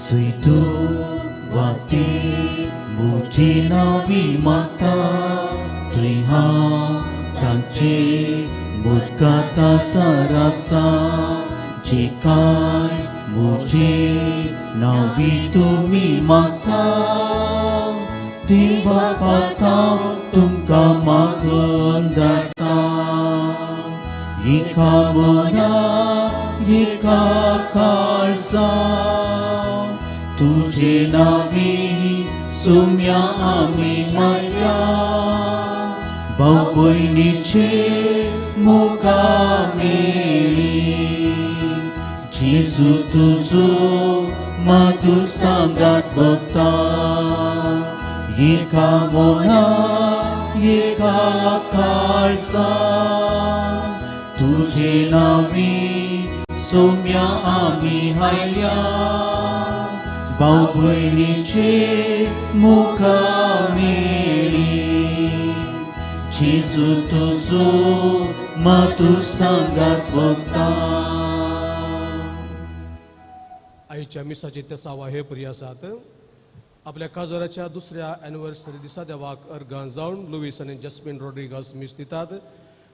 जंय तूं वाती म्हजी नावी मागता थंय हांव तांचे मुदगाता आसा जे कांय म्हजे नावी तुमी मागता ती बापाता तुमकां मागून धाडटा. एका मना एका काळजा तुजे नावी सुम्या आमी मारया भाव भयणीचे मुखा मेळी. जेजू तुजो मातू सांगात भक्ता एका मना एका काळजा तुजे नावी सोम्या आमी हायल्या भाव भयणीचे मुखा मेळी. जेजू तुजो मातू सांगात भक्ता. आयच्या मिसाचे तेसावा हे प्रिय आसात. आपल्या काजराच्या दुसऱ्या एनिवर्सरी दिसा देवाक अर्गां जावन लुईस आनी जस्मीन रॉड्रिगस मीस दितात.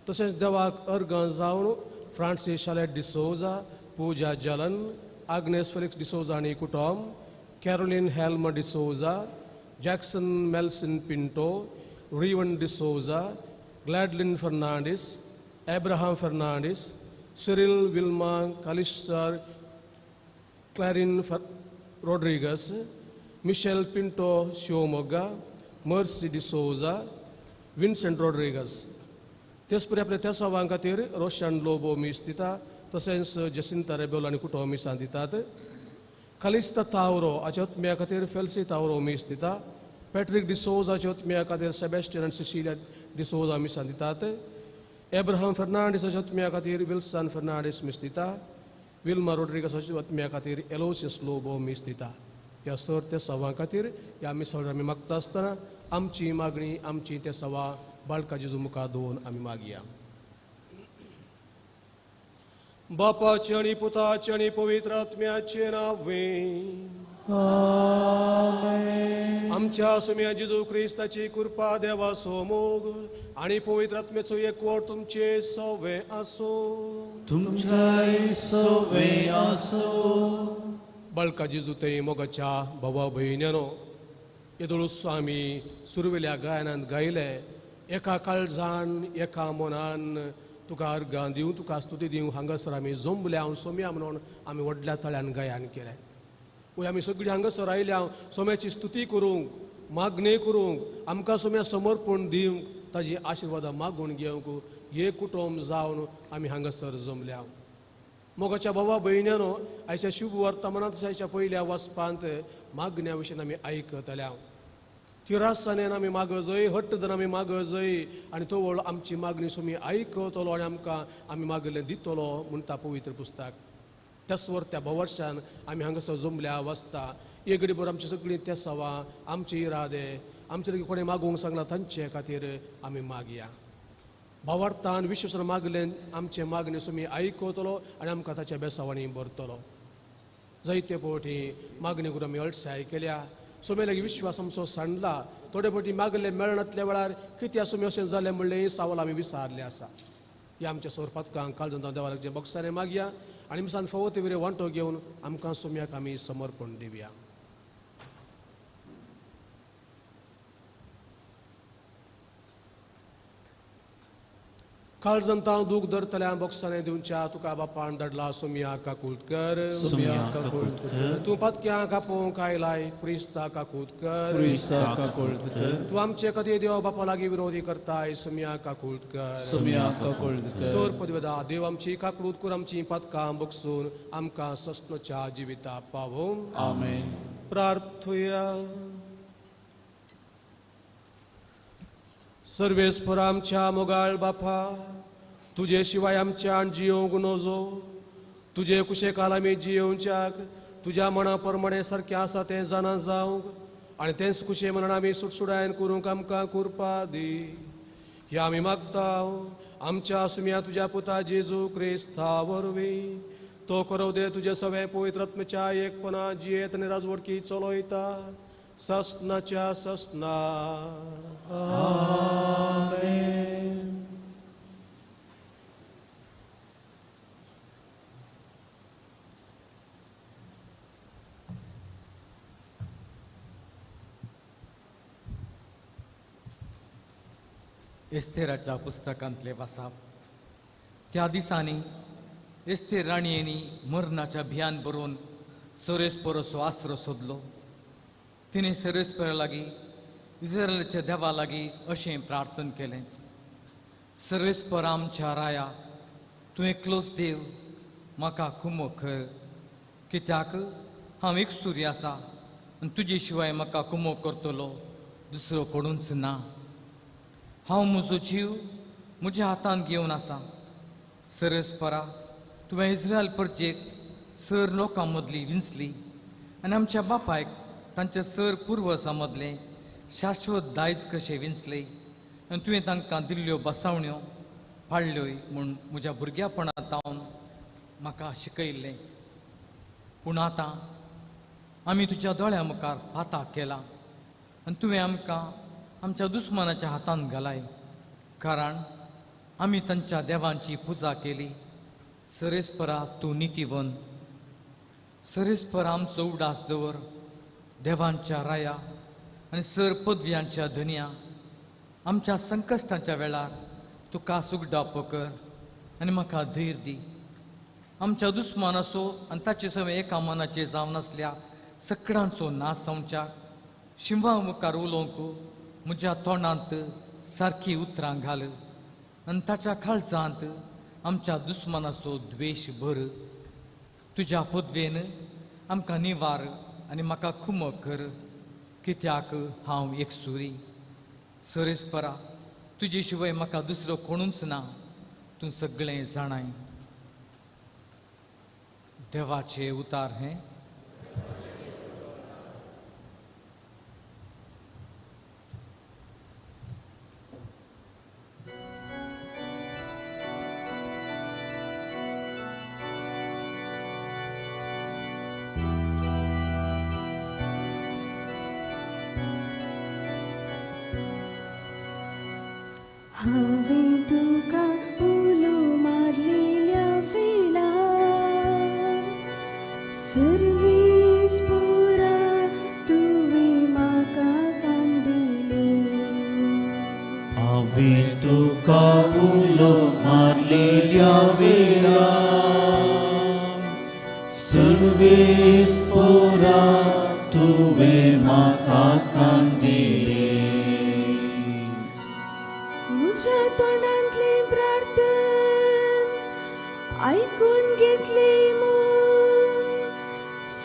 तशेंच देवाक अर्गां जावन फ्रांसीस शालेट डिसोजा, पूजा जलन, आग्नेस फेलिक्स डिसोजा आनी कुटुंब, Caroline Helm D'Souza, Jackson Melson Pinto, Rivan D'Souza, Gladlin Fernandes, Abraham Fernandes, Cyril Wilma Calister, Clarine Rodrigues, Michelle Pinto Shivamogga, Mercy D'Souza, Vincent Rodrigues. तेचपरी आपल्या तेसावां खातीर रोशन लोबो मीस दिता. तशेंच जसिंता रेबेल आनी कुटुंब मिसां दितात. खालिस्ता तावरो हाच्या आत्म्या खातीर फेल्सी तावरो मीस दिता. पॅट्रीक डिसोजा हाच्या आत्म्या खातीर सेबेस्टियन आनी सिसिलिया डिसोजा मिसां दितात. एब्राहम फर्नांडीस हाच्या आत्म्या खातीर विल्सन फर्नांडीस मीस दिता. विल्मा रॉड्रिगस हाच्या आत्म्या खातीर एलोसियस लोबो मीस दिता. ह्या सर तेसावां खातीर ह्या मिसावर आमी मागता आसतना आमची मागणी आमची तेसावां बाळका जेजू मुखार दवरून आमी मागया. बापाचे आनी पुताचे आनी पवित्र आत्म्याचे नांवे आमेन. आमच्या सुम्या जेजू क्रिस्ताची कृपा, देवाचो मोग आनी पवित्र आत्म्याचो एकवट तुमचे सवे आसूं. तुमच्याय सवे आसूं. बाळका जेजू ते मोगाच्या भावा भयण्यानो, येदोळ आमी सुरवेल्या गायनांत गायले एका काळजान एका मनान तुका अर्गां दिवं तुका स्तुती दिवं हांगासर आमी जमल्या हांव सोम्या म्हणून आमी व्हडल्या तळ्यान गायन केलें. वय आमी सगळीं हांगासर आयल्या सोम्याची स्तुती करूंक, मागणी करूंक, आमकां सोम्या समर्पण दिवंक, ताजी आशिर्वादां मागून घेवंक हे कुटुंब जावन आमी हांगासर जमल्या. मोगाच्या भावा भयण्यानो, आयच्या शुभ वर्तमानांत आयच्या पयल्या वचपांत मागण्या विशीं आमी आयकतल्या. तिरासानेन आमी मागजय, हट्ट धरून आमी मागजय आनी तो व्हड आमची मागणी सोमी आयकतलो आनी आमकां आमी मागिल्लें दितलो म्हणटा पवित्र पुस्तक. त्याच वर त्या भवर्शान आमी हांगासर जमल्या वाचता एक घडीभर आमची सगळीं तेसावां, आमचे इरादे, आमचे लागीं कोणें मागूंक सांगला तांचे खातीर आमी मागया. भावार्थान विश्वासान मागलें आमचे मागणे सोमी आयकतलो आनी आमकां ताच्या बेसावांनी भरतलो. जायते फावटी मागणी करून आमी अळसाय केल्या, सोमे लागीं विश्वास आमचो सांडला. थोडे फावटी मागले मेळनातल्या वेळार कित्याक सोमी अशें जालें म्हणलें सावल आमी विसारलें आसा. ह्या आमच्या सोरपातकांक काळजान जावन देवा लागीं बक्षाने मागया आनी मिसान फावो ते वांटो घेवन आमकां सोम्याक आमी समर्पण दिवया. काळजान तांव दूख धरतल्या बक्षाने दिवच्या तुका बापान धाडला सोम्या काकूत कर. सोम्या काकूत कर. तूं पातक्यां कापोवंक आयलाय क्रिस्ता काकूत कर. क्रिस्ता काकूत कर. तूं आमचे खातीर देवा बापा लागीं विरोधी करताय सोम्या काकूत कर. सोम्या काकूत कर. सोर पदवेदा देव आमची काकूत कर, आमची पातकां बक्षून आमकां सस्नच्या जिविता पावोवं. आमेन. प्रार्थुया. सर्वेस्पर आमच्या मोगाळ बापा, तुजे शिवाय आमच्यान जियोवंक नजो. तुजे कुशेकाल आमी जियोवच्याक तुज्या मना प्रमाणे सारकें आसा तें जाणा जावंक आनी तेंच कुशे म्हणून आमी सुटसुडायन करूंक आमकां कृपा दी. ह्या आमी मागता आमच्या सुम्या तुज्या पुता जेजू क्रिस्ता वरवीं. तो करव दे तुजे सवे पवित्र आत्म्याच्या एकपणा जियेत आनी राजवटकी चलयता ससनाच्या ससना. आमेन. एस्तेराच्या पुस्तकांतले वासाप. त्या दिसांनी एस्तेर राणयेनी मरणाच्या भियान बरोवन सरेस्परोचो आसरो सोदलो. तिणें सरेस्परा लागीं इस्रायलाच्या देवा लागीं अशें प्रार्थन केलें, सर्वेस्पर आमच्या राया, तूं एकलोच देव, म्हाका कुमो कर, कित्याक हांव एकसुरी आसा आनी तुजे शिवाय म्हाका कुमो करतलो दुसरो कोणूच ना. हांव म्हजो जीव म्हज्या हातांत घेवन आसा. सर्वेस्परा, तुवें इस्रायल परजेक सर लोकां मदली विंचली आनी आमच्या बापायक तांच्या सर पुर्वजां मदलें शाश्वत दायज कशें विंचलें आनी तुवें तांकां दिल्ल्यो बसावण्यो पाळ्ळ्योय म्हूण म्हज्या भुरग्यापणांत तावन म्हाका शिकयल्लें. पूण आतां आमी तुज्या दोळ्या मुखार पाताक केला आनी तुवें आमकां आमच्या दुस्मानाच्या हातांत घालाय, कारण आमी तांच्या देवांची पुजा केली. सरेस्परा, तूं नितीवन. सरेस्परा, आमचो उडास दवर देवांच्या राया आनी सर पदव्यांच्या धनया, आमच्या संकश्टांच्या वेळार तुका सुगडापो कर आनी म्हाका धैर्य दी. आमच्या दुस्मानाचो आनी ताचे सवे एका मनाचे जावन आसल्या सगळ्यांचो नाश जावच्याक शिंवा मुखार उलोवंक म्हज्या तोंडांत सारकी उतरां घाल आनी ताच्या काळजांत आमच्या दुस्मानाचो द्वेश भर. तुज्या पदवेन आमकां निवार आनी म्हाका कुमक कर, कित्याक हांव एकसुरी. सरेस्परा, तुजे शिवाय म्हाका दुसरो कोणूच ना, तूं सगळें जाणाय. देवाचे उतार हें. हांवें तुका उलो मारलेल्या वेळार सर्वीस पुरा तुवें म्हाका कान दिलें. हांवें तुका उलो मारलेल्या वेळार सर्वीस पुरा तुवें म्हाका कान दिलें. म्हज्या तोंडांतलें प्रार्थन आयकून घेतलें म्हूण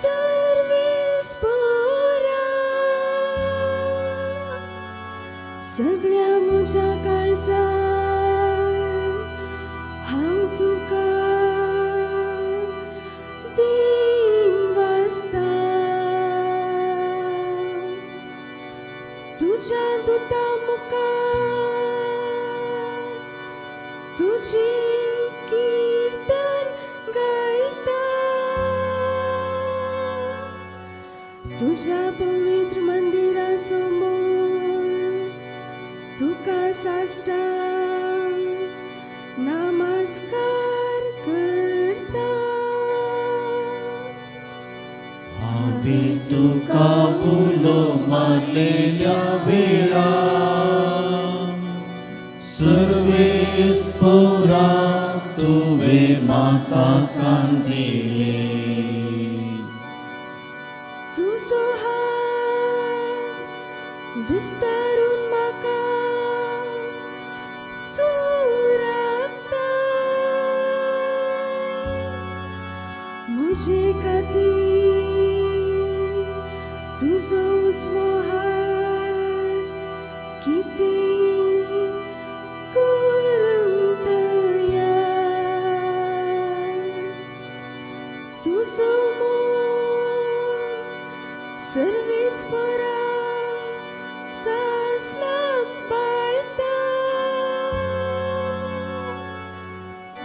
सर्वीस पुरा सगळ्या म्हज्या काळजान हांव तुका दीन वाचता. तुज्या दुता मुखार तुजी कीर्तन गायता, तुज्या पवित्र मंदिरा समोर तुका साष्टांग नमस्कार करता. हांवें तुका उलो मारलेल्या वेळार सर्वेस पुरा तुवें म्हाका कान दिलें. तुजो हात विस्तारून म्हाका तूं राखता, म्हजे खातीर तुजो उजवो हात कितें करूंक तयार. तुजो मोग सर्वेस्परा सासणाक पाळता,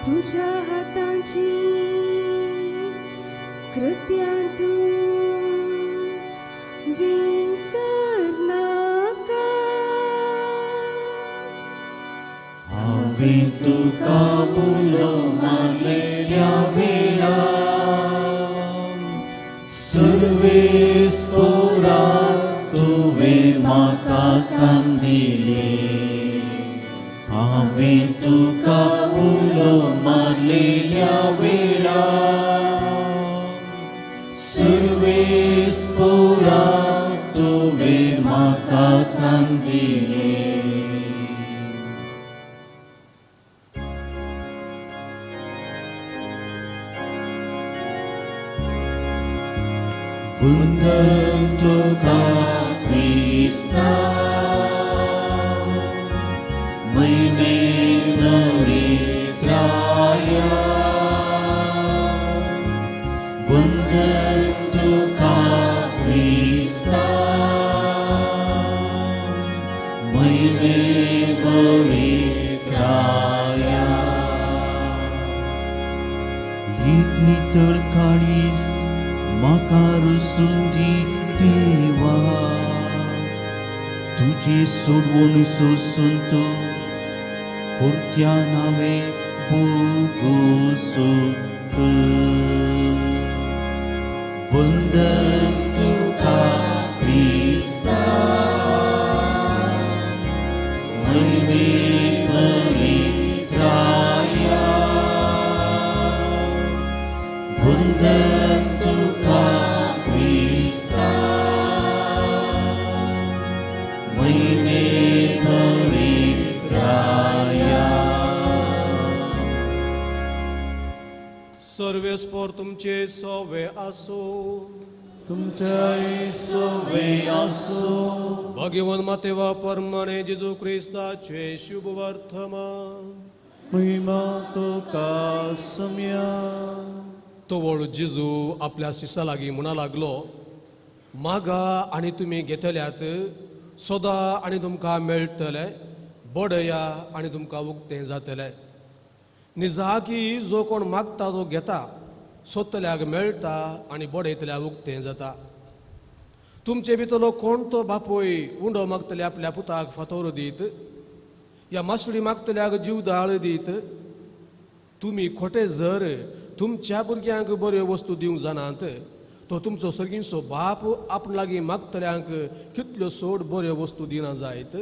तुज्या हाताची कृत्यां तूं विसरनाका. हांवें तुका उलो मारलेल्या वेळा सुरवेस पोरा तुवें म्हाका कान दिले. हांवें तुका उलो मारलेल्या वेळा सुरवेस पोरा तुवें म्हाका कान दिले. वंदन तुका क्रिस्ता म्हयने पवित्राया. वंदन तुका क्रिस्ता म्हयने पवित्राया. एक नितळ काळीज म्हाका रुसून दी देवा, तुजी सोडवण सोसून तूं परत्यान हांवें भोगोसूंक. वंदन तुका क्रिस्ता म्हयने पवित्राया. वंदन तुका क्रिस्ता म्हयने पवित्राया. सर्वेस्पोर तुमचे सोवे आसो, तुमच्याय सोवे आसो. भगवान मातेवा परमाने जेजू क्रिस्ताचे शुभ वर्तमान. महिमा तुका सम्या. तवळ जेजू आपल्या शिसा लागीं म्हणा लागलो, मागा आनी तुमी घेतल्यात, सोदा आनी तुमकां मेळटले, बडया आनी तुमकां उक्तें जातलें. निजाकी जो कोण मागता तो घेता, सोदतल्याक मेळटा आनी बडयतल्याक उक्तें जाता. तुमचे भितरलो कोण तो बापूय उंडो मागतले आपल्या पुताक फातोर दीत, या मासळी मागतल्याक जीवदाळ दीत? तुमी खोटे जर तुमच्या भुरग्यांक बऱ्यो वस्तू दिवंक जाणात, तो तुमचो सर्गींचो बाप आपण लागीं मागतल्यांक कितल्यो सोड बऱ्यो वस्तू दिना जायत.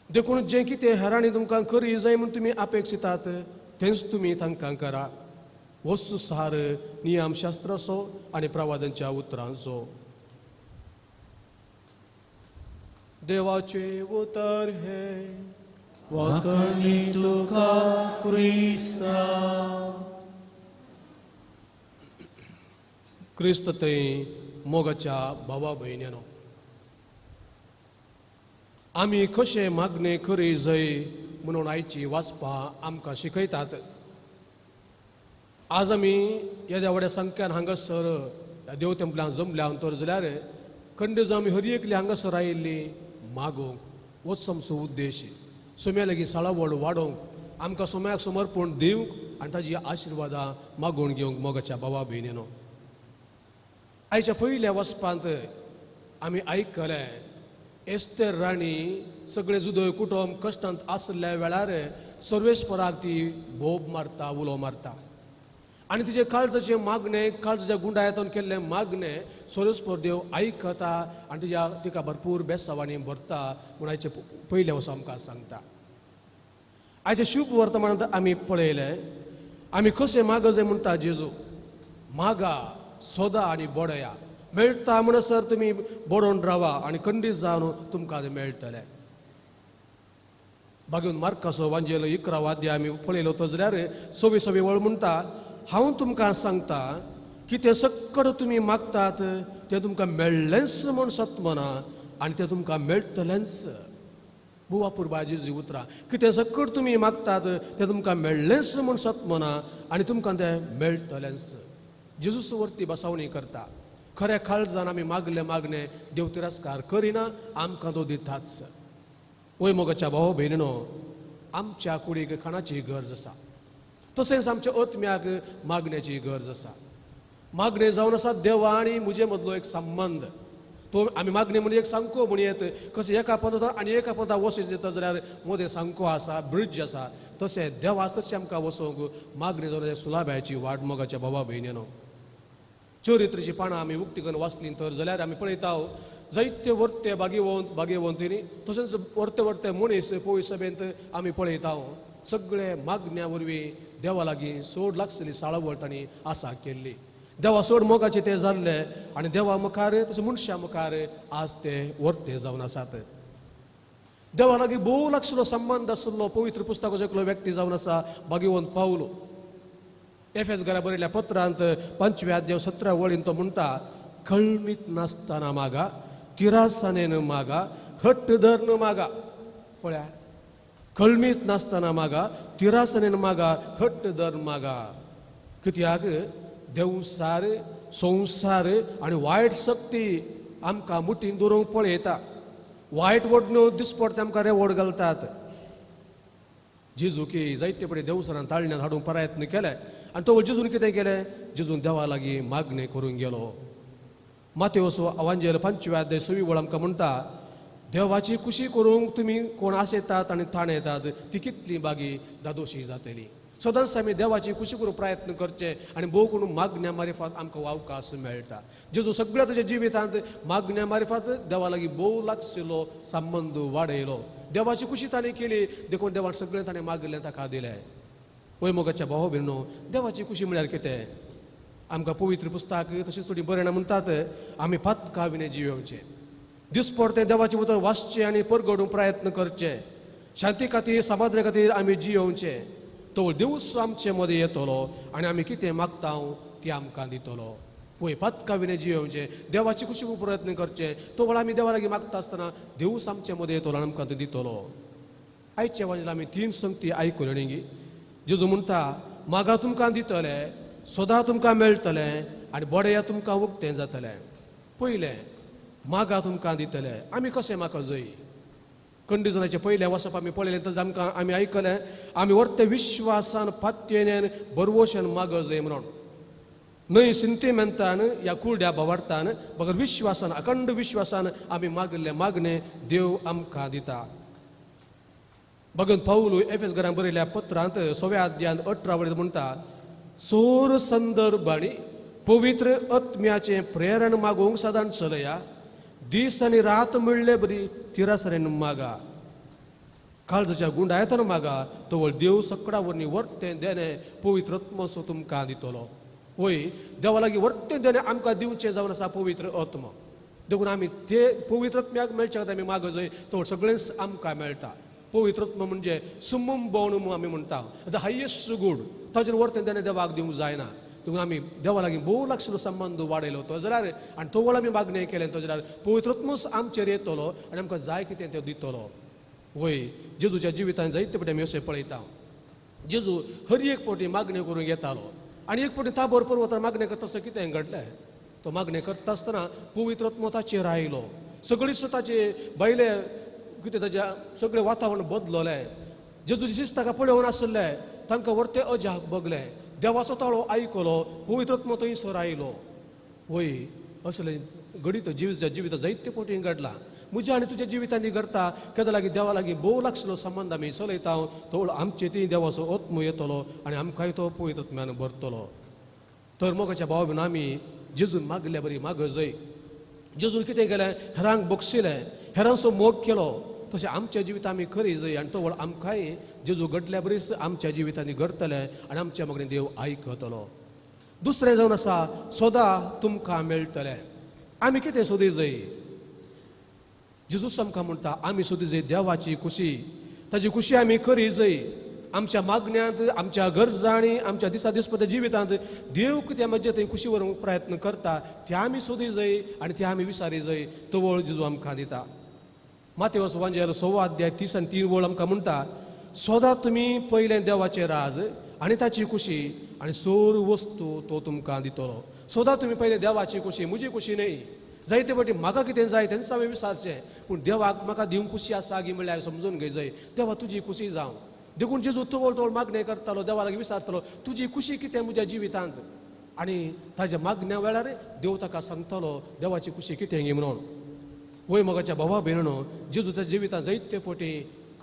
देखून जें कितें हेरांनी तुमकां करी जाय म्हूण तुमी अपेक्षितात तेंच तुमी तांकां करा. वस्तू सार नियमशास्त्राचो आनी प्रवादांच्या उतरांचो. देवाचें उतर हें. वाकणी तुका क्रिस्ता. क्रिस्त थंय मोगाच्या भावा भयण्यानो, आमी कशें मागणें करी जाय म्हणून आयची वाचपां आमकां शिकयतात. आज आमी येद्या व्हड्या संख्यान हांगासर ह्या देव तेंपल्यान जमल्या अंतर जाल्यार खंड आमी हर एकली हांगासर आयिल्ली मागोवंक होच आमचो उद्देश. सोम्या लागीं साळावळ वाडोवंक, आमकां सोम्याक समर्पण दिवंक आनी ताजी आशिर्वादां मागोवन घेवंक. मोगाच्या भावा भयणीनो, आयच्या पयल्या वचपांत आमी आयकलें एस्तेर राणी सगळे जुदय कुटुंब कश्टांत आसल्या वेळार सर्वेस्पराक ती बोब मारता, उलो मारता आनी तिचे काळजाचें मागणें, काळजाच्या गुंडायतून केल्लें मागणें सर्वेस्पर देव आयकता आनी तिज्या तिका भरपूर बेसावांनी भरता म्हूण आयचे पयलें वचो आमकां सांगता. आयचे शुभ वर्तमानांत आमी पळयलें आमी कशें मागजें म्हणटा जेजू, मागा, सोदा आनी बडया, मेळटा म्हणसर तुमी बडोवन रावा आनी खंडीत जावन तुमकां तें मेळटलें. बागून मार्काचो वांजेलो 11 वाद्य आमी पळयलो तो जाल्यार 26 वळ म्हणटा, हांव तुमकां सांगता की तें सक्कड तुमी मागतात तें तुमकां मेळ्ळेंच म्हूण सत्मना आनी तें तुमकां मेळटलेंच. बुवा पुरबाजी जी उतरां की तें सक्कड तुमी मागतात तें तुमकां मेळ्ळेंच म्हूण सत्मना आनी तुमकां तें मेळटलेंच. जेजूस वरती बसावणी करता. खऱ्या काळजान आमी मागले मागणे देव तिरस्कार करिना, आमकां तो दिताच. वय मोगाच्या भाव भयणीनो, आमच्या कुडीक खाणाची गरज आसा, तशेंच आमच्या आत्म्याक मागण्याची गरज आसा. मागणें जावन आसा देवा आनी म्हजे मदलो एक संबंद. तो आमी मागणें म्हणजे एक सांको म्हणयेत, कशें एका पंथार आनी एका पंथा वचूंक येता जाल्यार मदें सांको आसा, ब्रिज आसा, तशें देवा तशें आमकां वचूंक मागणें जावन सुलाब्याची वाट मोगाच्या बाबा भयणीनो. चरित्राची पानां आमी उक्ती करून वाचलीं तर जाल्यार आमी पळयता जायते वर्ते बागेवंत बागेवंतीनी तशेंच वर्ते वर्ते मनीस पोळी सभेंत आमी पळयता सगळे मागण्या वरवीं देवा लागीं सोड लागसली साळावळ तांणी आसा केल्ली. देवा सोड मोगाचे ते जाल्ले आनी देवा मुखार तशें मनशा मुखार आज ते वर्ते जावन आसात. देवा लागीं भोव लागशिल्लो संबंद आशिल्लो पवित्र पुस्तकाचो एकलो व्यक्ती जावन आसा बागेवंत पावलो. एफएस घरा बरयल्ल्या पत्रांत 5व्या अध्याय 17 वळीन तो म्हणटा, खळमीत नासतना मागा, तिरासानेन मागा, हट्ट धरून मागा. पळया, खळमीत नासतना मागा, तिरासनेन मागा, हट्ट धरून मागा. कित्याक देवसार संवसार आनी वायट शक्ती आमकां मुठीन दवरूंक पळयता. वायट वडण्यो दिसपडटे आमकां रेवड घालतात. जेजू की जायते पडे देवसरान ताळण्यात हाडूंक प्रयत्न केले आनी तो जेजून कितें केलें, जेजून देवा लागीं मागणें करूंक गेलो. मातेवसो अवांजेल 5व्या अध्याय 6वी वळ आमकां म्हणटा, देवाची खुशी करूंक तुमी कोण आशेतात आनी ताणेतात ती कितली बागी दादोशी जातली. सदांच आमी देवाची खुशी करूंक प्रयत्न करचे आनी भोव करून मागण्या मारिफात आमकां अवकाश मेळटा. जेजू सगळ्या ताच्या जिवितांत मागण्या मारिफात देवा लागीं भोव लागशिल्लो संबंद वाडयलो. देवाची खुशी ताणें केली देखून देवान सगळें ताणें मागिल्लें ताका दिलें. वय मोगाच्या भाव भयणो, देवाची खुशी म्हळ्यार कितें? आमकां पवित्र पुस्तक तशेंच थोडी बरयणां म्हणटात आमी पातका विणें जियोवचें, दिसपडतें देवाचें उतर वाचचें आनी परगडूंक प्रयत्न करचें, शांती खातीर समाधाना खातीर आमी जियोवचें. तो देवूच आमचे मदें येतलो आनी आमी कितें मागता तें आमकां दितलो. पळय, पातका विणें जियोवचें, देवाची खुशी प्रयत्न करचें, तो वेळ आमी देवा लागीं मागता आसतना देवूच आमचे मदें येतलो आनी आमकां तो दितलो. आयच्या वांजेल आमी 3 संगती आयकल्यो न्ही. जेजू म्हणटा, मागा तुमकां दितले, सदां तुमकां मेळटलें आनी बड्या तुमकां उक्तें जातलें. पयलें, मागा तुमकां दितले. आमी कशें मागा जय? कंडिजनाचें पयलें वचप आमी पळयलें तशें आमकां आमी आयकलें, आमी वर्ते विश्वासान पात्येन बरवोशन माग जय म्हणून, न्हय सिंतिमेंतान या कुरड्या बोवार्तान, बगर विश्वासान अखंड विश्वासान आमी मागिल्लें मागणें देव आमकां दिता. भगवंत पावलू एफएस घरान बरयल्या पत्रांत 6व्या अध्यायांत 18 वळींत म्हणटा, सोर संदर्भांनी पवित्र आत्म्याचें प्रेरण मागूंक सदांच चलया, दीस आनी रात म्हणले बरी तिरासरेन मागा, काळजाच्या गुंडायतन मागा, तवळ देव सकडा वरनी वर्तें देणें पवित्र आत्मो तुमकां दितलो. वय, देवा लागीं वर्तें देणें आमकां दिवचें जावन आसा पवित्र आत्मो. देखून आमी ते पवित्र आत्म्याक मेळचे खातीर आमी माग जय, तवळ सगळेंच आमकां मेळटा. पवित्र आत्मो म्हणजे सुमम बोणूम आमी म्हणटा, the highest good. ताजेर वर्तें देणें देवाक दिवंक जायना. देखून आमी देवा लागीं भोव लागशिल्लो संबंद वाडयलो तो जाल्यार आनी तो वेळ आमी मागणें केलें तो जाल्यार पवित्र आत्मोच आमचेर येतलो आनी आमकां जाय कितें तें दितलो. वय, जेजूच्या जिवितांत जायते फावटी आमी अशें पळयता, जेजू हर एक फावटी मागण्यो करूंक येतालो आनी एक फावटी ताबोर पर्वतार मागणें करता आसतना कितें घडलें, तो मागणें करता आसतना पवित्र आत्मो ताचेर आयलो. सगळीच ताचे भायले कितें ताचें सगळें वातावरण बदललें. जेजूचे शिस्त ताका पळोवन आशिल्ले, तांकां वर्ते अजाप भोगलें. देवाचो ताळो आयकलो, पवित्र आत्मो थंयसर आयलो. वय, असलें घडीत जिवित जायते फावटी घडलां. म्हज्या आनी तुज्या जिवितांनी घडटा. केन्ना लागीं देवा लागीं भोव लागशिल्लो संबंद आमी चलयता तो आमचे ती देवाचो आत्मो येतलो आनी आमकांय तो पवित्र आत्म्यान भरतलो. तर मोगाच्या भाव भयण आमी जेजून मागल्या बरी माग जय. जेजून कितें केलें, हेरांक बक्षिलें, हेरांचो मोग केलो, तशें आमच्या जिवितांत आमी खरी जय आनी तो वळ आमकांय जेजू घडल्या बरीच आमच्या जिवितांनी घडतलें आनी आमच्या मागणें देव आयकतलो. दुसरें जावन आसा, सदां तुमकां मेळटलें. आमी कितें सोदी जय? जेजूच आमकां म्हणटा, आमी सोदी जय देवाची खुशी, ताची खुशी आमी करी जय. आमच्या मागण्यांत, आमच्या गरजांनी, आमच्या दिसा दिसपट्ट्या जिवितांत देव कितें म्हजें थंय खुशी व्हरूंक प्रयत्न करता ते आमी सोदी जय आनी ते आमी विसारी जय. तो वळ जेजू आमकां दिता. मातेवस वांजेल 6 अध्याय 30 आनी 3 वळ आमकां म्हणटा, सदां तुमी पयलें देवाचें राज आनी ताची खुशी आनी सोर वस्तू तो तुमकां दितलो. सदां तुमी पयलें देवाची खुशी, म्हजी खुशी न्हय. जायते फावटी म्हाका कितें जाय तेन्ना हांवें विचारचें, पूण देवाक म्हाका दिवंक खुशी आसा गी म्हणल्यार समजून घेय जाय. देवा तुजी खुशी जावं. देखून जेजू तवळ तवळ मागणें करतालो, देवा लागीं विचारतालो, तुजी खुशी कितें म्हज्या जिवितांत. आनी ताज्या मागण्या वेळार देव ताका सांगतालो देवाची खुशी कितें म्हणून. वय मोगाच्या भावा भयणो, जेजू त्या जिवितांत जायते फावटी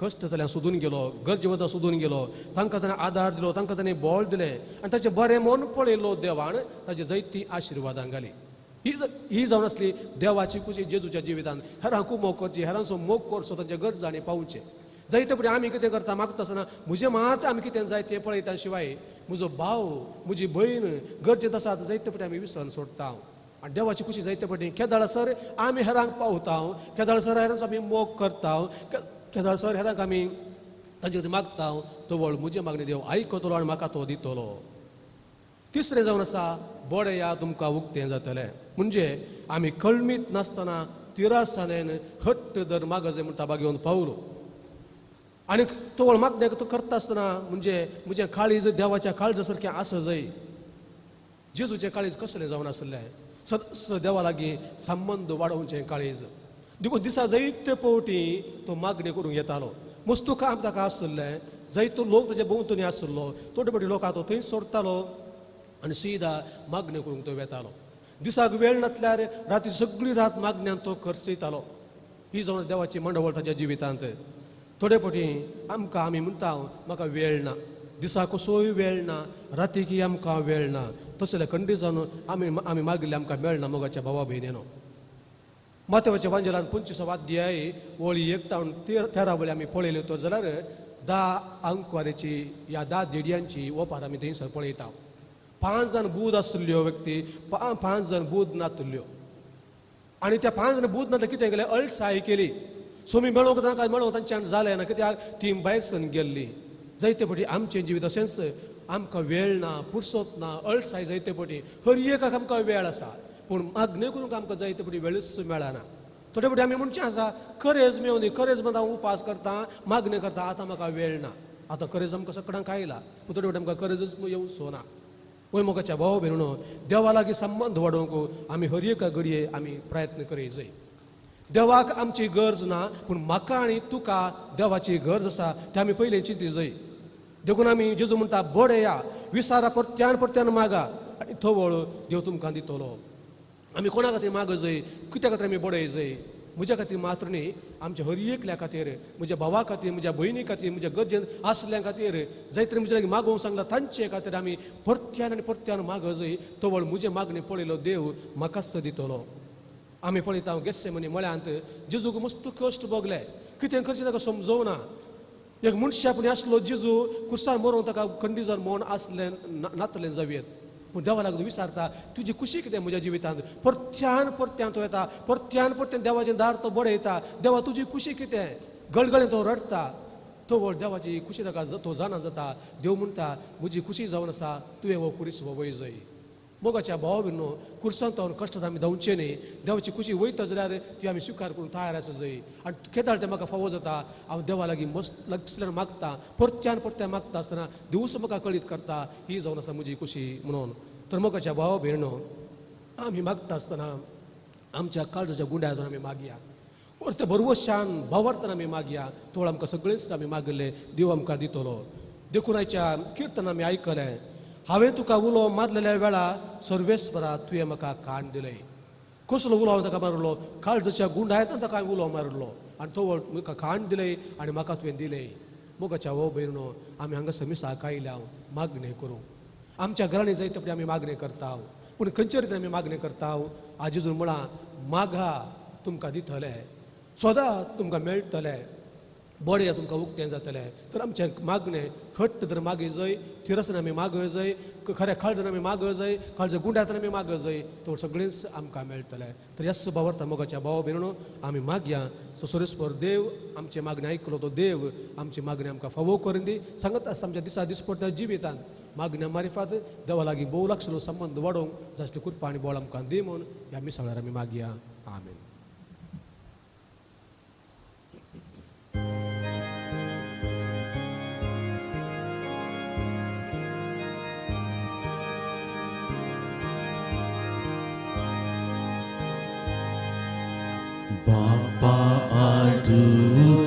कश्ट जाल्यार सोदून गेलो, गरजेवंता सोदून गेलो, तांकां ताणें आदार दिलो, तांकां ताणें बळ दिलें आनी ताचें बरें मन पळयलो देवान ताजे जायतीं आशिर्वादां घाली. ही जावन आसली देवाची खुशी जेजूच्या जिवितांत. हेरांक मोग करची, हेरांचो मोग करचो, तांच्या गरजांनी पावचें. जायते फावटी आमी कितें करता, मागता आसतना म्हजें मात आमी कितें जाय तें पळयता, शिवाय म्हजो भाव म्हजी भयण गरजेंत आसात जायते फावटी आमी विसरून सोडटा. आनी देवाची खुशी जायते फावटी केदाळसर आमी हेरांक पावता, केदाळसर हेरांचो आमी मोग करता, केदाळसर हेरांक आमी तांचे खातीर मागता, तवळ म्हजें मागणें देव आयकतलो आनी म्हाका तो दितलो. तिसरें जावन आसा बडया तुमकां उक्तें जातलें. म्हणजे आमी कळमीत नासतना तिरासानेन हट्ट दर मागजय म्हण ताबा घेवन पावलो. आनी तवळ मागणें तो करता आसतना म्हणजे म्हजें काळीज देवाच्या काळजा सारकें आसा जाय. जेजूचें काळीज कसलें जावन आसलें, सदस देवा लागीं संबंद वाडोवचें काळीज. देखून दिसा जायते फावटी तो मागणें करूंक येतालो. मस्तू काम ताका आसलें, जायतो लोक ताच्या भोंवतणी आसलो, थोडे फावटी लोकां तो थंय सोडटालो आनी सीदा मागणें करूंक तो वेतालो. दिसाक वेळ नासल्यार राती सगळी रात मागण्यान तो खर्चयतालो. ही जावन देवाची मंडवळ ताच्या जिवितांत. थोडे फावटी आमकां आमी म्हणटा म्हाका वेळ ना, दिसाक कसोय वेळ ना, रातीकय आमकां वेळ ना. तसले कंडिशन आमी आमी मागिल्लें आमकां मेळना मोगाच्या भावा भयणीनो. मातेवाच्या वांजेलान 25 अध्याय वळी 1 तावन 13 वळी आमी पळयल्यो तो जाल्यार 10 आंकवारीची या 10 देडयांची ओपार आमी थंयसर पळयता. 5 जाण बूद आसल्यो व्यक्ती, 5 जाण बूद नातल्यो. आनी त्या 5 जाण बूद नातले कितें केलें, अळसाय केली. सोमी मेळोवंक तांकां मेळोवंक तांच्यान जालें ना, कित्याक ती भायर सरून गेल्ली. जायते फावटी आमचें जिवीत अशेंच, आमकां वेळ ना, पुरसत ना, अळसाय जायते फावटी. हर एकाक आमकां वेळ आसा, पूण मागणें करूंक आमकां जायते फावटी वेळूच मेळना. थोडे फावटी आमी म्हणचें आसा करेज मेळूं दी, करेज म्हणटा हांव उपास करता, मागणें करता, आतां म्हाका वेळ ना. आतां करेज आमकां सगळ्यांक आयला, पूण थोडे फावटी आमकां करेजच येवचो ना. वय मोगाच्या भाव भयणो, देवा लागीं संबंद वाडोवंक आमी हर एका घडये आमी प्रयत्न करीत जाय. देवाक आमची गरज ना, पूण म्हाका आनी तुका देवाची गरज आसा तें आमी पयलीं चिंती जाय. देखून आमी जेजू म्हणटा बडया विसारा परत्यान परत्यान मागा आनी थवळ देव तुमकां दितलो. आमी कोणा खातीर माग जाय, कित्या खातीर आमी बडय जाय? म्हज्या खातीर मात्र न्ही, आमच्या हर एकल्या खातीर, म्हज्या भावा खातीर, म्हज्या भयणी खातीर, म्हज्या गरजेन आसल्या खातीर, जायते म्हज्या लागीं मागोवंक सांगला तांचे खातीर आमी परत्यान आनी परत्यान माग जाय. तवळ म्हजें मागणें पळयलो देव म्हाकाच दितलो. आमी पळयता गेस्सेमनी मळ्यांत जेजूक मस्त कश्ट भोगले, कितें करचें ताका समजोवना. एक मनशापणी आसलो जेजू कुर्सार मरोवन ताका कंडिजन मोन आसलें नातलें जावयेत, पूण देवा लागून विचारता तुजी खुशी कितें म्हज्या जिवितांत. परत्यान परत्यान तो येता, परत्यान परत्यान देवाचें दार तो बडयता, देवा तुजी खुशी कितें. गळगळें तो रडटा, तो देवाची खुशी ताका तो जाणा जाता. देव म्हणटा म्हजी खुशी जावन आसा तुवें हो कुरीस वय जाय. मोगाच्या भावा भयणो, कुर्सान तावन कश्टांत आमी धांवचें न्ही. देवाची खुशी वयता जाल्यार ती आमी स्विकार करूंक तयार आसा जाय. आनी केदाळ तें म्हाका फावो जाता, हांव देवा लागीं मस्त लागसल्यान मागता, परत्यान परत्यान मागता आसतना देवूच म्हाका कळीत करता ही जावन आसा म्हजी खुशी म्हणून. तर मोगाच्या भावा भयणो, आमी मागता आसतना आमच्या काळजाच्या गुंड्यातून आमी मागया, और ते भरवशान भावार्थान आमी मागया, तोळ आमकां सगळेंच आमी मागिल्लें देव आमकां दितलो. देखून आयच्या किर्तन आमी आयकलें, हांवें तुका उलो मारलेल्या वेळा सर्वेस्परा तुवें म्हाका कान दिलें. कसलो उलो हांवें ताका मारलो, काळजाच्या गुंडायतान ताका हांवें उलो मारलो आनी तो म्हाका कान दिलें आनी म्हाका तुवें दिलें. मोगाच्या हो भयणो, आमी हांगासर मिसाक आयल्या मागणें करूंक. आमच्या घरांनी जायते फावटी आमी मागणें करता, पूण खंयचे रितीन आमी मागणें करता? आजेजून म्हळां मागा तुमकां दितले, सोदा तुमकां मेळटलें, बरें तुमकां उक्तें जातलें. तर आमचें मागणें हट्ट तर मागी जाय, थिरसन आमी माग जाय, खऱ्या काळजान आमी माग जाय, काळजा गुंड्यातन आमी माग जाय, तर सगळेंच आमकां मेळटलें. तर ह्याच भावार्था मोगाच्या भावा भयणो आमी मागया. सो सुरेस्पर देव आमचें मागणें आयकलो, तो देव आमची मागणें आमकां फावो करून दी. सांगत आसता आमच्या दिसा दिसपट्ट्या जिवितांत मागण्या मारिफात देवा लागीं भोव लागशिल्लो संबंद वाडोवंक जासली कृपा आनी बळ आमकां दी म्हूण ह्या मिसाळार आमी मागया. आमेन. बापा आडूनाया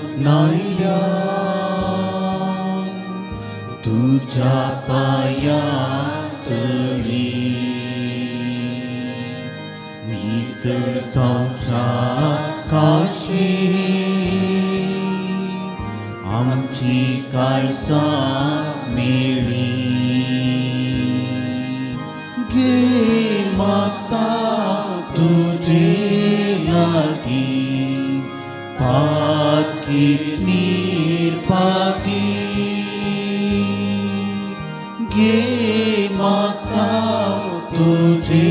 तुझ्या पाया तळी पवित्र जावच्या काशी आमची काळजां मेळी गे मागता तुजे लागीं पाकी निर्पाकी गे मागता तुजे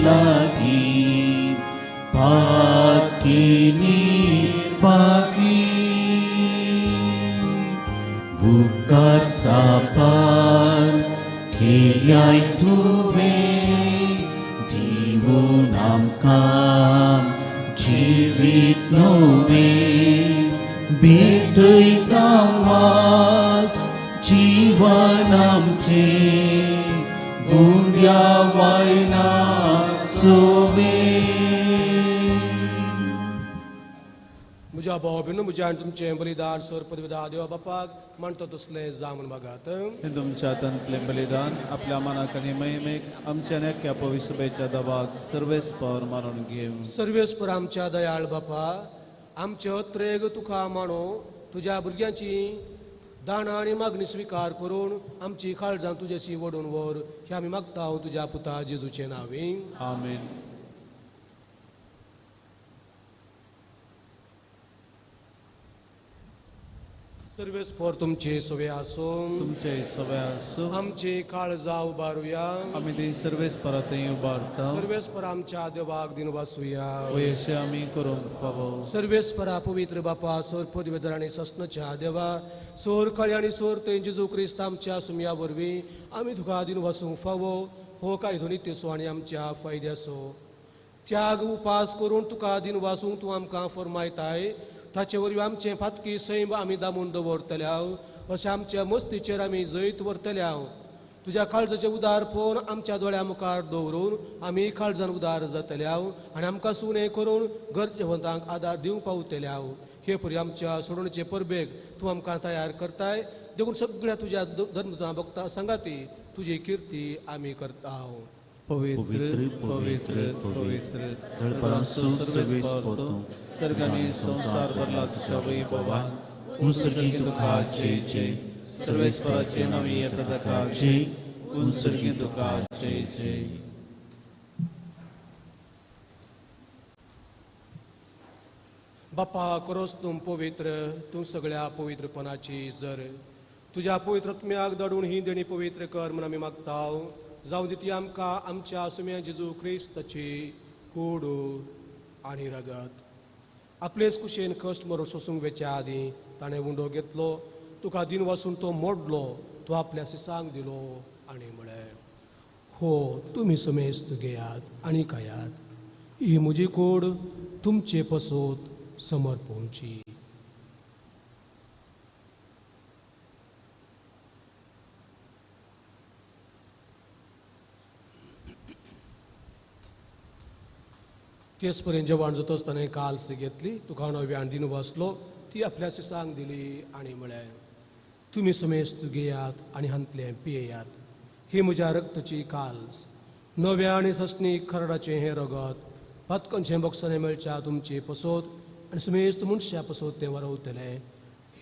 लागीं पाकी निर्पाकी उपकार सापार केल्याय तुवें दिवन आमकां जिवीत नवें भेटयता वास जीवन आमचें गुंड्या वायना सोवे. म्हज्या भाव भयणींनो, म्हज्या आनी तुमचें बलिदान सर पदवीदा देवा बापाक मानता तसलें जावन मागात. हें तुमच्या हातांतलें बलिदान आपल्या मनाक आनी महिमेक आमच्या नेक्या पविसभेच्या दबाक सर्वेस्पर मानून घेवं. सर्वेस्पर आमच्या दयाळ बापा, आमचे अत्रेग तुका मानो तुज्या भुरग्यांची दाणां आनी मागणी स्विकार करून आमची काळजां तुजेशी वडून व्हर हें आमी मागता तुज्या पुता जेजूचे नांवी. आमेन. सर्वेस्पर तुमचे सवे आसूं. तुमचे सवे आसूं. आमची काळजां उबारुया. आमी ती सर्वेस्परा थंय उबारता. सर्वेस्पर आमच्या देवाक दिन वासूया. अशें आमी करूंक फावो. सर्वेस्परा पवित्र बापा, सोर पदवेदर आनी सस्नच्या देवा, सोर काळी आनी सोर थंय जेजू क्रिस्त आमच्या सुमया वरवीं आमी तुका दिन वासूंक फावो. हो कायदो नित्यसो आनी आमच्या फायद्याचो त्याग उपास करून तुका दिन वासूंक तूं आमकां फरमायताय. ताचे वरवीं आमचें फातकी सैम आमी दामून दवरतल्या अशें आमच्या मस्तीचेर आमी जैत व्हरतल्या. तुज्या काळजाचें उदार पळोवन आमच्या दोळ्या मुखार दवरून आमी काळजान उदार जातल्या आनी आमकां सुणे करून गरजेवंतांक आदार दिवंक पावतल्या. हे परी आमच्या सोडणेचे परबेक तूं आमकां तयार करताय. देखून सगळ्या तुज्या धर्मदूतां भक्तां सांगाती तुजी किर्ती आमी करता. पवित्र पवित्र पवित्र दळपरांसू सर्वेस्पर तूं सर्गांनी संवसार भरला तुज्या वैभवान. उंसर्गी तुका जय जय. सर्वेस्पराचे नांवी येता ताका जय. उंसर्गी तुका जय जय. बापा, करोस तूं पवित्र, तूं सगळ्या पवित्रपणाची जर तुज्या पवित्रत्म्याक धाडून ही देणी पवित्र कर म्हूण आमी मागता. जावं दी ती आमकां आमच्या सुम्या जेजू क्रिस्ताची कूड आनी रगत. आपलेच कुशेन कश्ट मरण सोसूंक वेच्या आदीं ताणें उंडो घेतलो, तुका दिन वासून तो मोडलो, तो आपल्या सिसांक दिलो आनी म्हळें, हो तुमी समेस्त घेयात आनी खायात, ही म्हजी कूड तुमचे पसत समर्पोवची. तेच पर्यंत जेवण जाता आसतना काल्स घेतली, तुका नव्यान दिन बसलो, ती आपल्या सिसांक दिली आनी म्हळें, तुमी समेस्त घेयात आनी हांतलें पियेयात, ही म्हज्या रक्ताची काल्स, नव्या आनी ससणी खरडाचें हें रगत पातकांचें बक्षाणें मेळच्या तुमचे पसत आनी समेस्त मनशा पसत तें वरवतलें.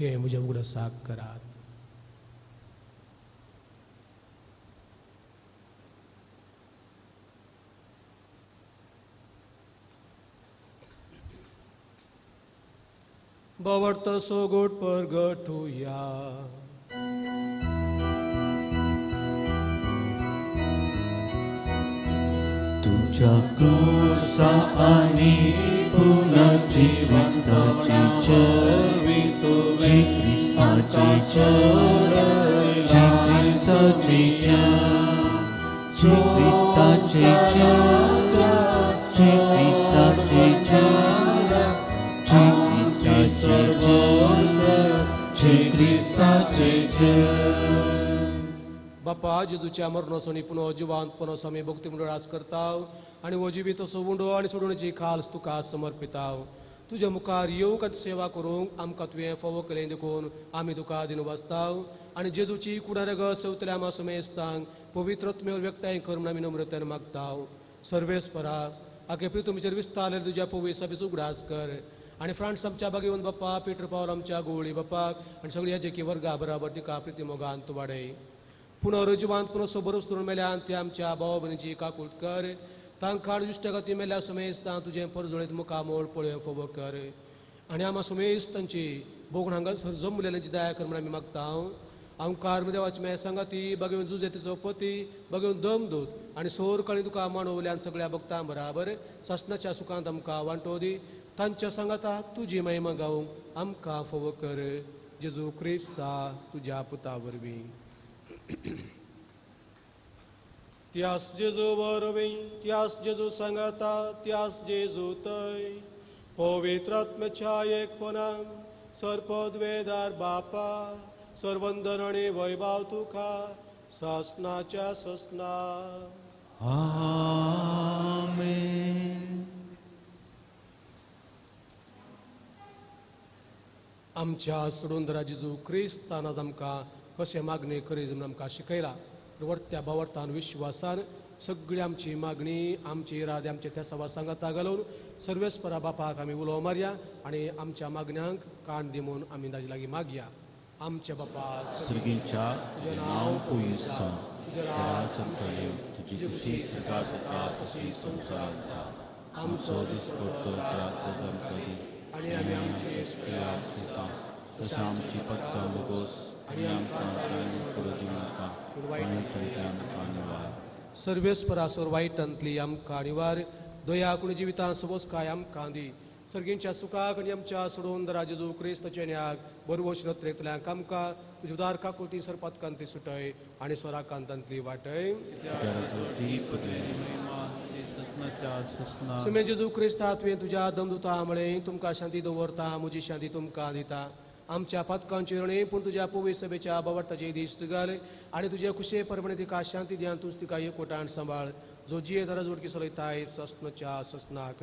हें म्हज्या उगडासाक करात. बवर्त सोगोट परगटुया. तुझ्या क्रुसा आनी पुनर्जिविताची चरवी तुवें क्रिस्ताची क्रिस्ताची क्रिस्ताची क्रिस्ताची क्रिस्ताचे. बापा, जेजूच्या मरणाचो आनी पुनः जिवांतपणाचो आमी भक्ती मंडळास करता आनी हो जिवीत असो उंडो आनी सोडवणेची खास तुका समर्पिता. तुज्या मुखार येवंक आनी सेवा करूंक आमकां तुवें फावो केलें देखून आमी तुका दिन वाचता आनी जेजूची कुडारग सवतल्या आमा समेस्तांक पवित्रत्मेवर व्यक्ताय कर म्हूण आमी नम्रतेन मागता. सर्वेस्परा आगे प्रितुमीचेर विस्तारले तुज्या पवी सभेचो उगडास कर आनी फ्रांस आमच्या बागेवन बाप्पा पीटर पावल आमच्या गोवळी बाप्पाक आनी सगळी याजकी वर्गा बराबर तिका प्रिती मोगान तूं वाडय. पुनरुजिवांत पुनः सोबरूच करून मेल्यान ते आमच्या भाव भयणीची काकूट कर. तांकां दुश्ट मेल्या समेस्तां तुजें परजळीत मुखामोळ पळय फोबो कर आनी आमा समेस्त तांची भोगण हांगासर जमलेल्यांची दया कर म्हूण आमी मागता. आमकार देवाची मे सांगाती बगेवन जुजे तिचो पती बगेवन दम दूत आनी सोर काळी तुका मानवल्यान सगळ्या भक्तां बराबर सासणाच्या सुखांत आमकां वांटो दी. तांच्या सांगाता तुजी महिमा गावंक आमकां फोव कर. जेजू क्रिस्ता तुज्या पुता वरवीं. त्यास जेजू वरवीं, त्यास जेजू सांगाता, त्यास जेजू तय पवित्र आत्म्याच्या एकपणान सर्पद्वेदार बापा सर्वंदन आनी वैभाव तुका सासणाच्या ससना. आमेन. आमच्या सोडून जेजू क्रिस्तान आमकां कशें मागणी करीत म्हूण आमकां शिकयला. तर वर्त्या भावार्थान विश्वासान सगळी आमची मागणी आमची इरादे आमचे त्या सवा सांगाता घालून सर्वेस्परा बापाक आमी उलो मारया आनी आमच्या मागण्यांक कान दी म्हूण आमी ताजे लागीं मागया. आमच्या बापा सर्गीच्या तुझें नांव पवित्र जावं, तुजें राज आमकां येवं, तुजी खुशी स्वर्गांत जाता तशी संवसारांत जावं. आमचो दिसपट्टो त्रास आमकां दी आनी आमी आमचे दिता तशें आमची पदकां बोगोस आनी आमकां करूं दिवं नाका, वायटांतली आमकां निवार. सर्वेस्परासोर वायटांतली आमकां निवार. दया कुणी जिवितां सोबोसकाय आमकां दी. सर्गींच्या सुखाक आनी आमच्या सोडून जेजू क्रिस्ताच्या न्याक बरवश नत्रेंतल्यान आमकां तुज्या उदार काकुळती सरपातकांती सुटय आनी स्वराकांतांतली वाटय. सुमे जेजू क्रिस्ता तुवें तुज्या दमदुता म्हळें तुमकां शांती दवरता, म्हजी शांती तुमकां दिता. आमच्या पातकांची न्हय पूण तुज्या पवित्र सभेच्या बावडताचे दिश्ट घाल आनी तुजे खुशे परमणे तिका शांती दी आनी तूंच तिका एकवटान सांबाळ जो जिये दरजोडकी चलयताय ससनाच्या ससनाक.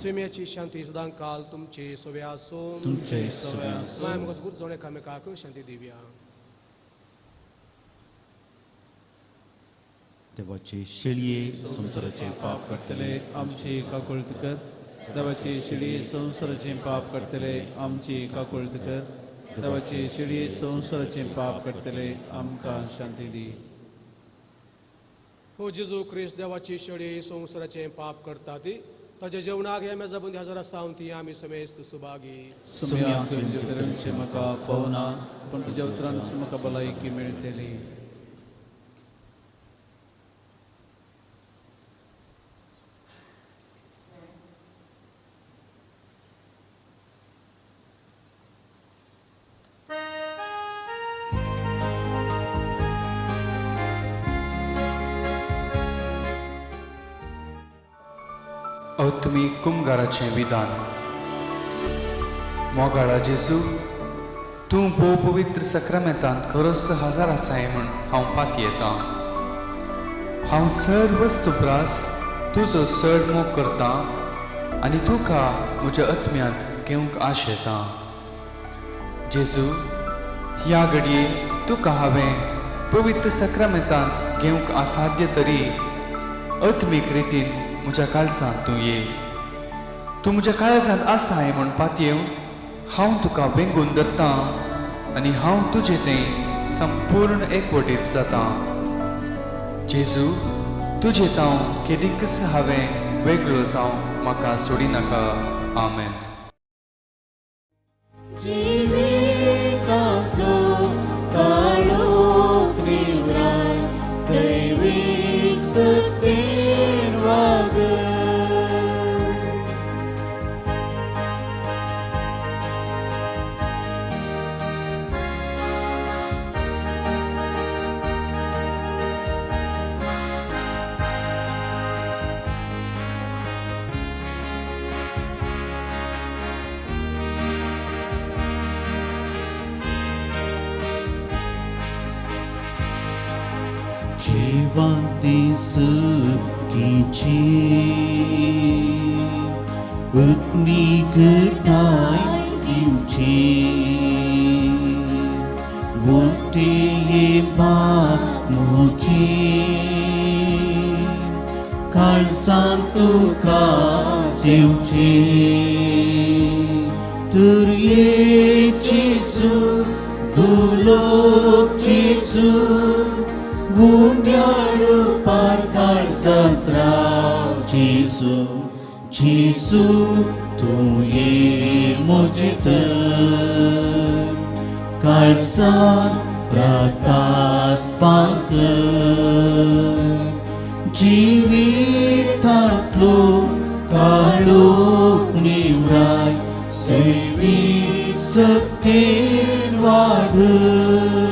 सुम्याची शांती सदां काल तुमचे सवे आसूं. माय म्हाका गुरजवण एकामेकाक शांती दिवया. देवाचे शेळये संवसाराचे पाप करतले आमची काकुळट कर. देवाची शिडी संवसाराचें पाप करतले आमची काकुळट कर. देवाची शिडी संवसाराचें पाप करतले आमकां शांती दी. हो जेजू क्रिस्त देवाची शेळी संवसाराचें पाप करता ती ताच्या जेवणाक ह्या मेजा बंदी हजर आसा ती आमी समेस्त सुभागी. सुम्या तुमच्या उतरांचे म्हाका फावना पूण तुज्या उतरांच म्हाका भलायकी मेळटली. तुमी कुमगाराचें विधान. मोगाळा जेजू, तूं भोव पवित्र सक्रामेंतांत खरोच हजार आसाय म्हूण हांव पातयेतां. हांव सर्व वस्तुप्रास तुजो चड मोग करतां आनी तुका म्हज्या आत्म्यांत घेवंक आशेतां. जेजू, ह्या घडये तुका हांवें पवित्र सक्रामेंतांत घेवंक असाध्य तरी आत्मीक रितीन म्हज्या काळजांत तूं ये. तूं म्हज्या काळजांत आसाय म्हूण पातयेवन हांव तुका वेंगून धरतां आनी हांव तुजें तें संपूर्ण एकवटीत जातां. जेजू, तुजें तांव केदींकच हांवें वेगळो जावं म्हाका सोडिनाका. आमेन. काळजान तुका सेवचें तर ये जेजू भूलोक जेजू उंड्या रुपार काळजांत राव जेजू जेजू तूं ये म्हजे तर काळजांत प्रकाश पांकर जिवितांतलो काळोख निवराय सेवी सक्तीन वाडय.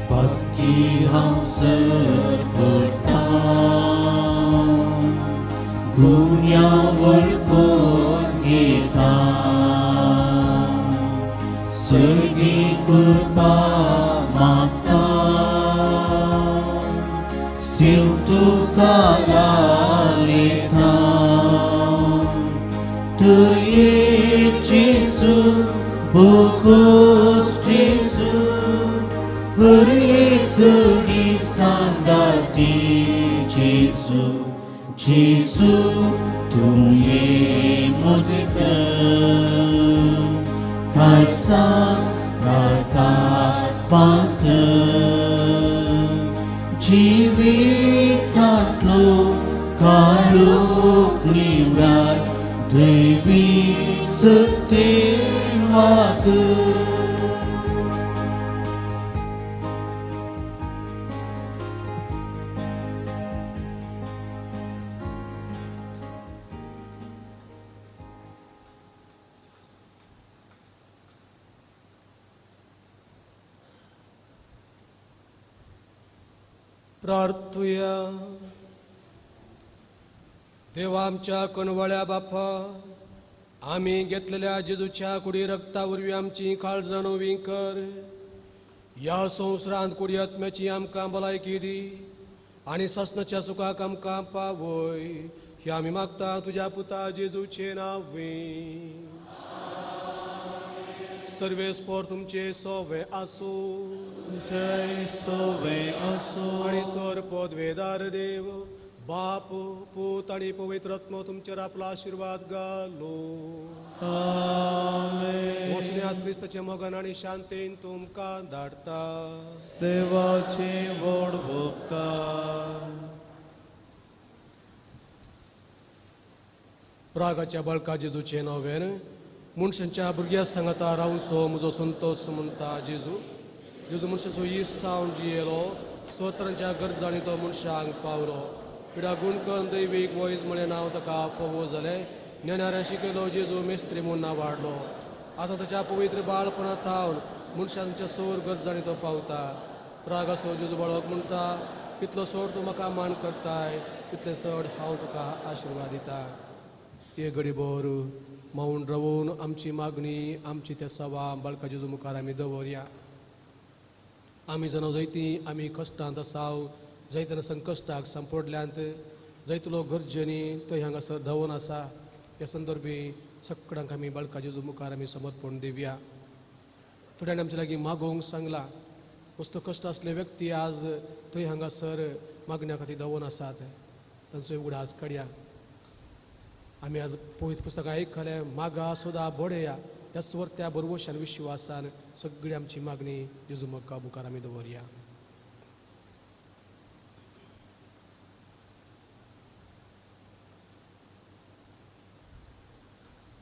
पातकी हांव सर पडटा गुन्यांव वळखून घेता सर्गी कृपा मागता शिव तुका लायता तुये जेजू बोगोस जेजू हर एक घडी सांगाती जेजू जेजू तूं ये म्हजे तर काळजांत प्रकाश पांकर जिवितांतलो काळोख निवराय दैवी सक्तीन वागय. प्रार्थुया. देवा आमच्या कणवळ्या बापा, आमी घेतलेल्या जेजूच्या कुडी रक्ता वरवीं आमची काळजां नवीं कर. ह्या संवसारांत कुडी आत्म्याची आमकां भलायकी दी आनी सासणाच्या सुखाक आमकां पावय. हे आमी मागता तुज्या पुता जेजूचे नांवे. सर्वेस्पोर तुमचे सोवे आसूं. जय सोवे आसूं. आनी सर पदवेदार देव बाप पूत आनी पवित्र आत्मो तुमचेर आपलो आशिर्वाद घालो. आमेन. वसण्यात क्रिस्ताचे मोगान आनी शांतीन तुमकां धाडटा. देवाचे व्हड उपकार. प्रागाच्या बाळका जेजूचे नवेन मनशांच्या भुरग्या सांगाता रावचो म्हजो संतोश म्हणटा जेजू. जेजू मनशाचो इसावन जियेलो स्वतरांच्या गरजांनी तो मनशांक पावलो. पिडा गुण करून दैवीक वयज म्हळें नांव ताका फावो जालें. नेणाऱ्या शिकयलो जेजू मेस्त्री म्हूण नांव वाडलो. आतां ताच्या पवित्र बाळपणा थावन मनशांच्या सोर गरजांनी तो पावता. प्रागासो जेजू बाळक म्हणटा कितलो सोड तूं म्हाका मान करताय तितले चड हांव तुका आशिर्वाद दिता. हे गडीभर मौन रावून आमची मागणी आमची त्या सवा बाळका जेजू मुखार आमी दवरया. आमी जाणां जैती आमी कश्टांत आसाव जैतना संकश्टाक सांपडल्यांत जैतलो गरजेनी थंय हांगासर धांवून आसा. ह्या संदर्भी सगळ्यांक आमी बाळका जेजू मुखार आमी समर्पण दिवया. थोड्यांनी आमचे लागीं मागोवंक सांगलां. वस्तू कश्ट आसले व्यक्ती आज थंय हांगासर मागण्या खातीर धांवून आसात. तांचो उगडास काडया. आमी आज पवित्र पुस्तकां आयकलें मागा सोदा बडया ह्याच वर्त्या बरवशान विश्वासान सगळी आमची मागणी जेजू मक्का मुखार आमी दवरया.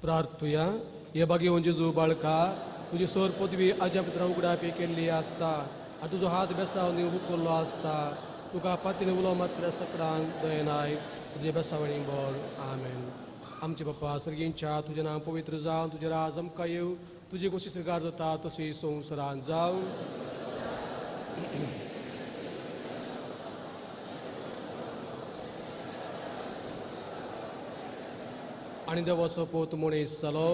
प्रार्थुया. हे बागेवन जेजू बाळका तुजी सोर पदवी आज्या पित्रां उगडापी केल्ली आसता आनी तुजो हात बेसावन उखल्लो आसता. तुका पातीन उलो मात्र सगळ्यांक दयनाय तुजे बेसावणी बर. आमेन. आमचे बापा सर्गींच्या तुजें नांव पवित्र जावं, तुजें राज आमकां येवं, तुजी गोशी स्विकार जाता तशी संवसारांत जावं. आनी देवाचो पूत मनीस जालो.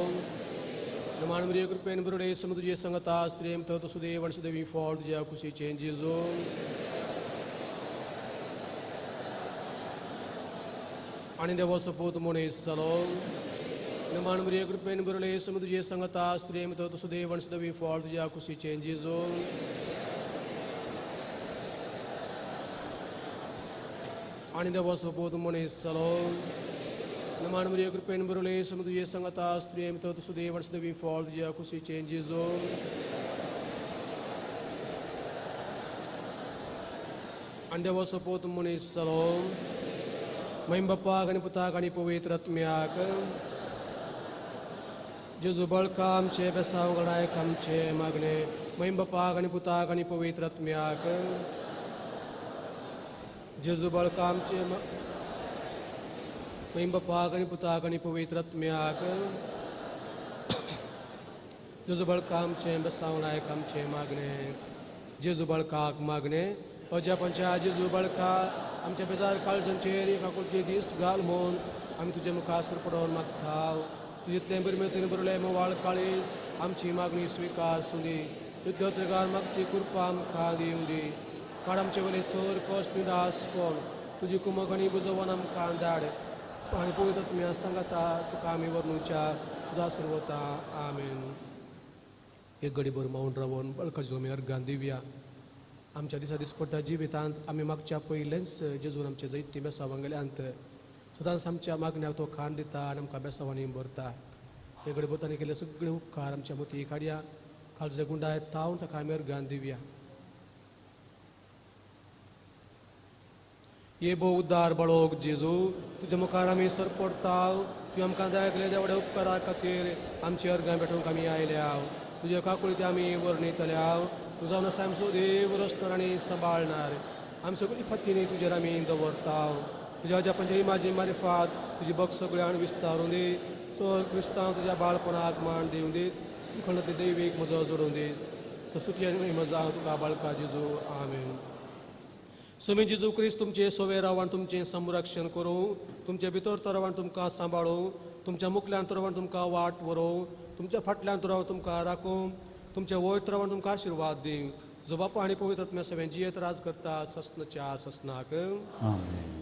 नमान मरिये कृपेन भरले सम तुझे संगता स्त्रियम तो सुदेव आणि सुदेवी फळ तुझ्या कुशीचे जेजू. आणि देवाचो पूत मनीस जालो. नमान मरिये कृपेन भरले सम तुझे संगता स्त्रियम तो सुदेव आणि सुदेवी फळ तुझ्या कुशीचे जेजू. आणि देवाचो पूत मनीस जालो. नमान मरिये कृपेन भरले सम तुझे संगता स्त्रियम तो सुदेव आणि सुदेवी फळ तुझ्या कुशीचे जेजू. आणि देवाचो पूत मनीस जालो. महिम बाप्पाक आनी पुताक आनी पवित्र आत्म्याक. जेजू बळका आमचे बेसांव गणायक आमचे मागणे. महिम बाप्पाक आनी पुताक आनी पवित्र आत्म्याक. जेजू बळका आमचे महिम बाप्पाक आनी पुताक आनी पवित्र आत्म्याक. जेजू बळका आमचे बेसांव गणायक आमचे मागणे. जेजू बळकाक मागणे. अजापांच्या जेजू बळका आमच्या बेजार काळजांचेर काकुळचे दीस घाल म्हूण आमी तुजे मुखार सरपडोवन मागता. तुजेंतलें बरें बरलें मोवाळ काळीज आमची मागणी स्विकार सुंदी. तितल्यो त्रिगार मागची कृपा आमकां दिवं दी. काड आमचे वयले सर कश्ट निरासपण तुजी कुमक आनी बुजोवन आमकां धाड. आनी पवित्र आत्म्या सांगता तुका आमी वर्णुच्या सुद्दां सुरवता. आमेन. एक घडीभर मौन रावन बळकाचो आमी अर्गान दिवया. आमच्या दिसा दिसपट्ट्या जिवितांत आमी मागच्या पयलेंच जेजून आमचे जैती बेसांवां गेल्यांत सदांच आमच्या मागण्याक तो खाण दिता आनी आमकां बेसांवांनी भरता. हे घडये ताणें केल्ले सगळे उपकार आमच्या मती काडया. काळजे गुंडाय तावन ताका आमी अर्गान दिवया. ये भोव उद्दार बाळोक जेजू तुज्या मुखार आमी सरपडटा. तुवें आमकां दया केल्ल्या देवड्या उपकारा खातीर आमची अर्गां भेटोवंक आमी आयल्या. तुज्या काकुळी आमी वर्णितल्या. तुजो आसा आमचो देव रचणार आनी सांबाळणार. आमी सगळी फातींनी तुजेर आमी दवरता. तुज्या अजापांच्या इमाजी मारिफात तुजी भक्त सगळ्यान विस्तारून दी. सर क्रिस्तांव तुज्या बाळपणाक मान दिवं दी. खंड देवीक म्हजो जोडून दी. सस्तुती आनी म्हजा तुका बाळका जेजू. आमेन. स्वामी जेजू क्रिस्त तुमचे सोवे रावन तुमचें संरक्षण करूं. तुमचे भितर तरवान तुमकां सांबाळूं. तुमच्या मुखल्यान तरवान तुमकां वाट व्हरूं. तुमच्या फाटल्यान तरवान तुमकां राखूं. तुमच्या वयर तरवान तुमकां आशिर्वाद दिवं. जो बापा आनी पवित्र आत्म्या सगळ्यां जियेत राज करता ससनाच्या ससनाक. आमेन.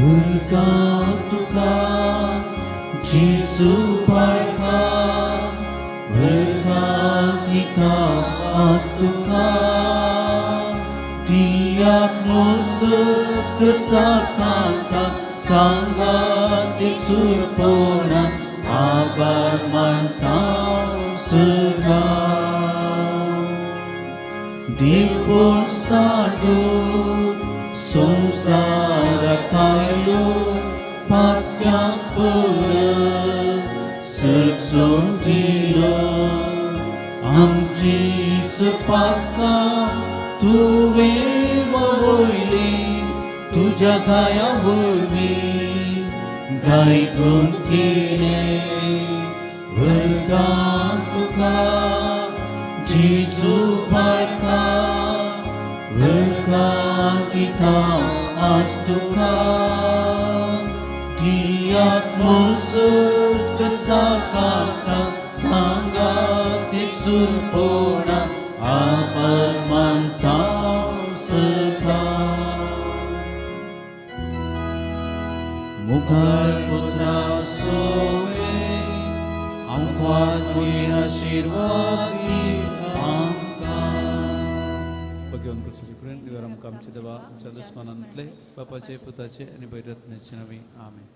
उरका तुका जेजू बाळका उरका दिता आज तुका दिल्याक मोसक साकांता सांगात सुरपोणा आभार मानता सदा. देवपूण साडू संवसाराक आयलो पात्यांक परत सर्गसून दिलो. आमची पातकां तुवें वळयली तुज्या घाया वरवीं गायगूण केलें. वर्गां तुका जेजू बाळका वर्गां दिता आज तुका दिल्याक मोसक साकांता सांगात सुरपोणा आभार मानता सदा. मुखार पुत्रा सोवे आमकां तुजी आशिर्वाद दी आमकां. भगवान कृष्णाची कृपेन देवा आमकां आमचे देवा आमच्या दुस्मानांतले बापाचे पुताचे आनी पवित्र आत्म्याचे नांवी. आमेन.